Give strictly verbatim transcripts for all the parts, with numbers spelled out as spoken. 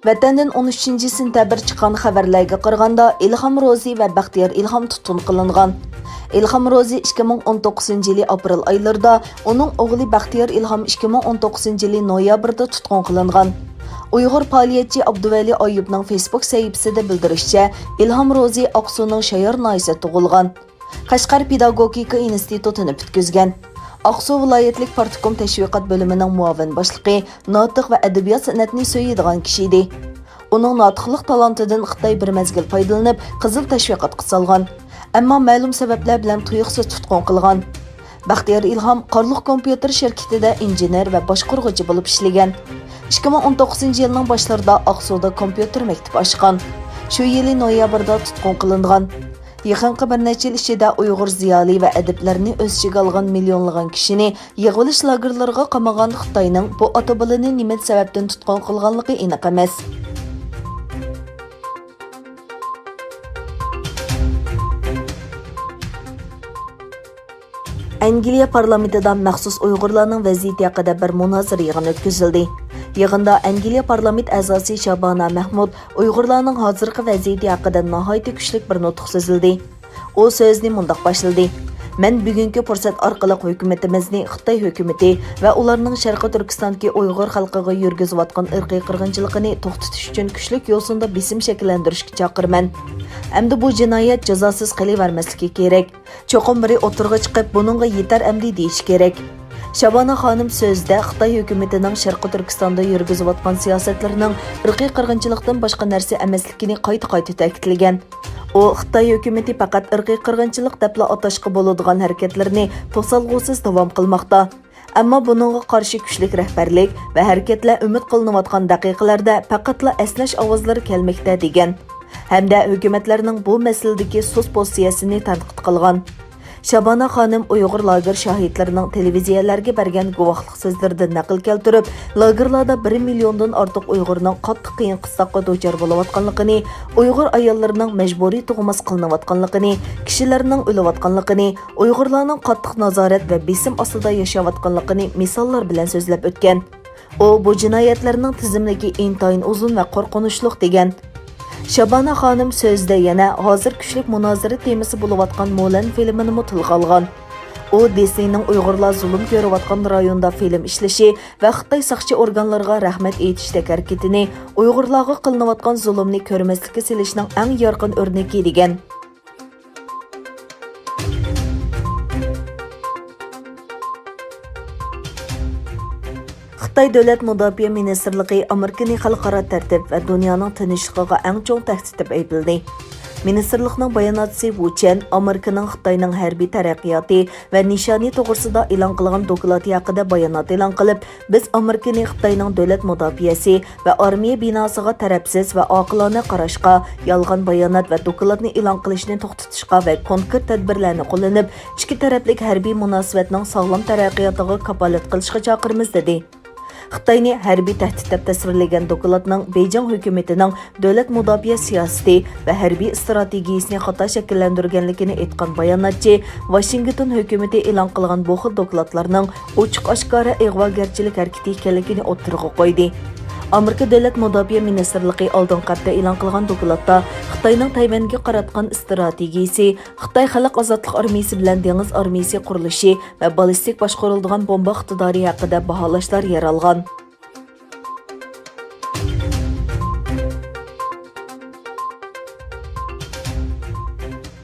ۋەتەندىن ئون ئۈچىنچى سېنتەبىر چىققان خەۋەرلەرگە قارىغاندا، ئىلھام روزى ۋە بەختىيار ئىلھام تۇتقۇن قىلىنغان. ئىلھام روزى ئىككى مىڭ ئون توققۇزىنچى يىلى ئاپرېل ئايلىرىدا، ئۇنىڭ ئوغلى بەختىيار ئىلھام ئىككى مىڭ ئون توققۇزىنچى يىلى نويابىردا تۇتقۇن قىلىنغان. ئۇيغۇر پائالىيەتچى ئابدۇۋەلى ئايۇپنىڭ فېيسبۇك سەھىپىسىدە بىلدۈرۈشىچە، ئىلھام روزى ئاقسۇنىڭ شايار ناھىيەسىدە تۇغۇلغان. قەشقەر پېداگوگىكا ئىنستىتۇتىنى پۈتكۈزگەن. ئاقسۇ ۋىلايەتلىك پارتكوم تەشۋىقات بۆلۈمىنىڭ مۇئاۋىن باشلىقى، ناتىق ۋە ئەدەبىيات سەنئەتنى سۆيىدىغان كىشى ئىدى. ئۇنىڭ ناتىقلىق تالانتىدىن خىتاي بىر مەزگىل پايدىلىنىپ، قىزىل تەشۋىقاتقا سالغان. ئەمما مەلۇم سەۋەبلەر بىلەن تۇيۇقسىز تۇتقۇن قىلغان. بەختىيار ئىلھام قارلۇق كومپيۇتېر شىركىتىدە ئىنژېنېر ۋە باشقۇرغۇچى بولۇپ ئىشلىگەن. ئىككى مىڭ ئون توققۇزىنچى يىلنىڭ باشلىرىدا ئاقسۇدا كومپيۇتېر مەكتىپى ئاچقان. شۇ يىلى نويابىردا تۇتقۇن قىلىنغان. يېقىنقى بىر نەچچە يىل ئىچىدە ئۇيغۇر زىيالىي ۋە ئەدىبلەرنى ئۆز ئىچىگە ئالغان مىليونلىغان كىشىنى يىغىۋېلىش لاگېرلىرىغا قامىغان خىتاينىڭ بۇ ئاتا بالىنى نېمە سەۋەبتىن تۇتقۇن قىلغانلىقى ئېنىق ئەمەس. ئەنگلىيە پارلامېنتىدا مەخسۇس ئۇيغۇرلارنىڭ ۋەزىيىتى ھەققىدە بىر مۇنازىرە يىغىنى ئۆتكۈزۈلدى. يىغىندا ئەنگلىيە پارلامېنت ئەزاسى شابانا مەھمۇد ئۇيغۇرلارنىڭ ھازىرقى ۋەزىيىتى ھەققىدە ناھايىتى كۈچلۈك بىر نۇتۇق سۆزلىدى. ئۇ سۆزىنى مۇنداق باشلىدى: «مەن بۈگۈنكى پۇرسەت ئارقىلىق ھۆكۈمىتىمىزنى خىتاي ھۆكۈمىتى ۋە ئۇلارنىڭ شەرقىي تۈركىستاندىكى ئۇيغۇر خەلقىگە يۈرگۈزۈۋاتقان ئىرقىي قىرغىنچىلىقىنى توختىتىش ئۈچۈن كۈچلۈك يوسۇندا بېسىم شەكىللەندۈرۈشكە چاقىرىمەن. ئەمدى بۇ جىنايەت جازاسىز قېلىۋەرمەسلىكى كېرەك. چوقۇم بىرى ئوتتۇرىغا چىقىپ، بۇنىڭغا يېتەر ئەمدى دېيىشى كېرەك.» شابانا خانىم سۆزىدە خىتاي ھۆكۈمىتىنىڭ شەرقىي تۈركىستاندا يۈرگۈزۈۋاتقان سىياسەتلىرىنىڭ ئىرقىي قىرغىنچىلىقتىن باشقا نەرسە ئەمەسلىكىنى قايتا-قايتا تەكىتلىگەن. ئۇ خىتاي ھۆكۈمىتى پەقەت ئىرقىي قىرغىنچىلىق دەپلا ئاتاشقا بولىدىغان ھەرىكەتلىرىنى توسالغۇسىز داۋام قىلماقتا. ئەمما بۇنىڭغا قارشى كۈچلۈك رەھبەرلىك ۋە ھەرىكەتلەر ئۈمىد قىلىنىۋاتقان دەقىقىلەردە پەقەتلا ئەسنەش ئاۋازلىرى كەلمەكتە، دېگەن. ھەمدە ھۆكۈمەتلەرنىڭ بۇ مەسىلىدىكى سۇس پوزىتسىيەسىنى تەنقىد قىلغان. شابانا خانىم ئۇيغۇر لاگېر شاھىتلىرىنىڭ تېلېۋىزىيەلەرگە بەرگەن گۇۋاھلىق سۆزلىرىدىن نەقىل كەلتۈرۈپ، لاگېرلاردا بىر مىليوندىن ئارتۇق ئۇيغۇرنىڭ قاتتىق قىيىن قىستاققا دۇچار بولۇۋاتقانلىقىنى، ئۇيغۇر ئاياللىرىنىڭ مەجبۇرىي تۇغماس قىلىنىۋاتقانلىقىنى، كىشىلەرنىڭ ئۆلۈۋاتقانلىقىنى، ئۇيغۇرلارنىڭ قاتتىق نازارەت ۋە بېسىم ئاستىدا ياشاۋاتقانلىقىنى مىساللار بىلەن سۆزلەپ ئۆتكەن. ئۇ بۇ جىنايەتلەرنىڭ تىزىملىكى ئىنتايىن ئۇزۇن ۋە قورقۇنچلۇق، دېگەن. شابانا خانىم سۆزىدە يەنە ھازىر كۈچلۈك مۇنازىرە تېمىسى بولۇۋاتقان مۇلەن فىلىمىنىمۇ تىلغا ئالغان. ئۇ دىسنېينىڭ ئۇيغۇرلار زۇلۇم كۆرۈۋاتقان رايوندا فىلىم ئىشلىشى ۋە خىتاي ساقچى ئورگانلىرىغا رەھمەت ئېيتىشتەك ھەرىكىتىنى ئۇيغۇرلارغا قىلىنىۋاتقان زۇلۇمنى كۆرمەسلىككە سېلىشنىڭ ئەڭ يارقىن ئۆرنىكى، دېگەن. خىتاي دۆلەت مۇداپىئە مىنىستىرلىقى ئامېرىكىنى خەلقئارا تەرتىپ ۋە دۇنيانىڭ تىنچلىقىغا ئەڭ چوڭ تەھدىت دەپ ئەيىبلىدى. مىنىستىرلىقنىڭ باياناتچىسى ۋۇ چيەن ئامېرىكىنىڭ خىتاينىڭ ھەربىي تەرەققىياتى ۋە نىشانى توغرىسىدا ئېلان قىلغان دوكلاتى ھەققىدە بايانات ئېلان قىلىپ، بىز ئامېرىكىنى خىتاينىڭ دۆلەت مۇداپىئەسى ۋە ئارمىيە بىناسىغا تەرەپسىز ۋە ئاقىلانە قاراشقا، يالغان بايانات ۋە دوكلاتنى ئېلان قىلىشنى توختىتىشقا ۋە كونكرېت تەدبىرلەرنى قوللىنىپ، ئىككى تەرەپلىك ھەربىي مۇناسىۋەتنىڭ ساغلام تەرەققىياتىغا كاپالەت قىلىشقا چاقىرىمىز، دېدى. خىتاينى ھەربىي تەھدىت دەپ تەسۋىرلىگەن دوكلاتنىڭ بېيجىڭ ھۆكۈمىتىنىڭ دۆلەت مۇداپىئە سىياسىتى ۋە ھەربىي ئىستراتېگىيىسىنى خاتا شەكىللەندۈرگەنلىكىنى ئېيتقان باياناتچى ۋاشىنگتون ھۆكۈمىتى ئېلان قىلغان بۇ خىل دوكلاتلارنىڭ ئوچۇق-ئاشكارا ئىغۋاگەرچىلىك ھەرىكىتى ئىكەنلىكىنى ئوتتۇرىغا قويدى. ئامېرىكا دۆلەت مۇداپىئە مىنىستىرلىقى ئالدىنقى ھەپتە ئېلان قىلغان دوكلاتتا خىتاينىڭ تەيۋەنگە قاراتقان ئىستراتېگىيىسى، خىتاي خەلق ئازادلىق ئارمىيىسى بىلەن دېڭىز ئارمىيىسى قۇرۇلۇشى ۋە بالىستىك باشقۇرۇلىدىغان بومبا ئىقتىدارى ھەققىدە باھالاشلار يەر ئالغان.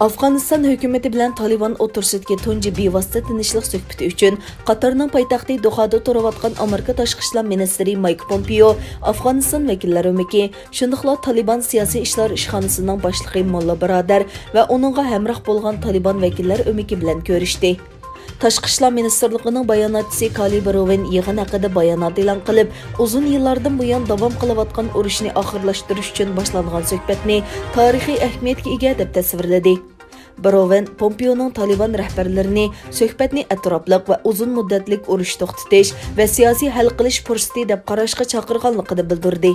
ئافغانىستان ھۆكۈمىتى بىلەن تالىبان ئوتتۇرىسىدىكى تۇنجى بىۋاسىتە تىنچلىق سۆھبىتى ئۈچۈن قاتارنىڭ پايتەختى دوھادا تۇرۇۋاتقان ئامېرىكا تاشقى ئىشلار مىنىستىرى مايك پومپېئو ئافغانىستان ۋەكىللەر ئۆمىكى، شۇنداقلا تالىبان سىياسىي ئىشلار ئىشخانىسىنىڭ باشلىقى موللا بۇرادەر ۋە ئۇنىڭغا ھەمراھ بولغان تالىبان ۋەكىللەر ئۆمىكى بىلەن كۆرۈشتى. تاشقى ئىشلار مىنىستىرلىقىنىڭ باياناتچىسى كالى بروۋېن يىغىن ھەققىدە بايانات ئېلان قىلىپ، ئۇزۇن يىللاردىن بۇيان داۋام قىلىۋاتقان ئۇرۇشنى ئاخىرلاشتۇرۇش ئۈچۈن باشلانغان سۆھبەتنى تارىخىي ئەھمىيەتكە ئىگە دەپ تەسۋىرلىدى. بروۋېن پومپېئونىڭ تالىبان رەھبەرلىرىنى سۆھبەتنى ئەتراپلىق ۋە ئۇزۇن مۇددەتلىك ئۇرۇش توختىتىش ۋە سىياسىي ھەل قىلىش پۇرسىتى دەپ قاراشقا چاقىرغانلىقىنى بىلدۈردى.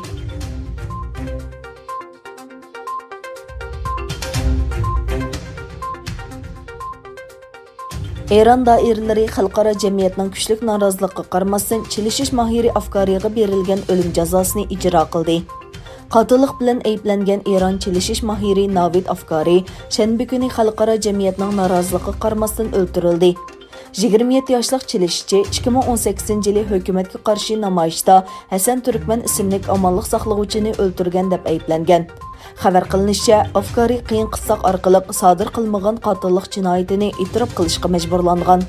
ئىران دائىرىلىرى خەلقئارا جەمئىيەتنىڭ كۈچلۈك نارازىلىقىغا قارىماستىن، چېلىشىش ماھىرى ئافكارىغا بېرىلگەن ئۆلۈم جازاسىنى ئىجرا قىلدى. قاتىللىق بىلەن ئەيىبلەنگەن ئىران چېلىشىش ماھىرى ناۋىد ئافكارى شەنبە كۈنى خەلقئارا جەمئىيەتنىڭ نارازىلىقىغا قارىماستىن ئۆلتۈرۈلدى. يىگىرمە يەتتە ياشلىق چېلىشىشچى ئىككى مىڭ ئون سەككىزىنچى يىلى ھۆكۈمەتكە قارشى نامايىشتا ھەسەن تۈركمەن ئىسىملىك ئامانلىق ساقلىغۇچىنى ئۆلتۈرگەن دەپ ئەيىبلەنگەن. خەۋەر قىلىنىشىچە، ئافكارى قىيىن قىستاق ئارقىلىق سادىر قىلمىغان قاتىللىق جىنايىتىنى ئېتىراپ قىلىشقا مەجبۇرلانغان.